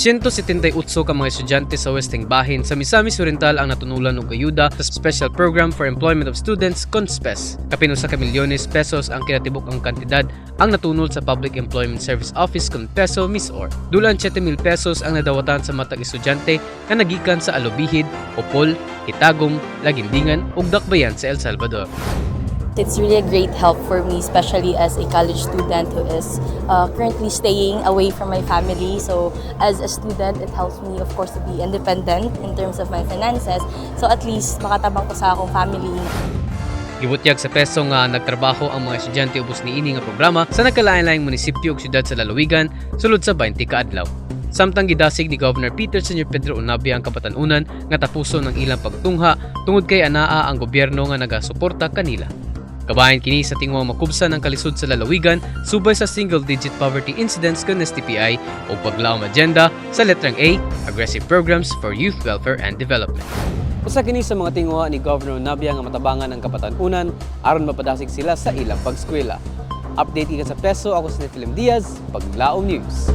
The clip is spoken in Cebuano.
178 ka mga estudyante sa Westeng Bahin sa Misamis Oriental ang natunulan og ayuda sa Special Program for Employment of Students, CONSPES. Kapin 1 ka milyones pesos ang kinatibuk-ang kantidad ang natunol sa Public Employment Service Office CONPESO MisOr. Dulan 7,000 pesos ang nadawatan sa matag estudyante nga nagikan sa Alubijid, Opol, Gitagum, Laguindingan ug Dakbayan sa El Salvador. It's really a great help for me, especially as a college student who is currently staying away from my family. So, as a student, it helps me, of course, to be independent in terms of my finances. So, at least makatabang ko sa akong family. Gibutyag sa PESO nga nagtrabaho ang mga estudyante ubos niini nga programa sa nagkalain-laing munisipyo ug syudad sa lalawigan sulod sa 20 ka adlaw. Samtang gidasig ni Governor Peter Sr. Pedro Unabia ang kabatan-unan nga tapuson ang ilang pagtungha tungod kay anaa ang gobyerno nga nagasuporta kanila. Kabahin kini sa tinguhang makubsan ang kalisod sa lalawigan subay sa Single Digit Poverty Incidence kon SDPI o paglaom agenda sa letrang A, Aggressive Programs for Youth Welfare and Development. Usa kini sa mga tinguha ni Governor Unabia nga matabangan ang kabatan-unan aron mapadasig sila sa ilang pagskwela. Update gikan sa PESO, ako si Nephilim Diaz, Paglaom News.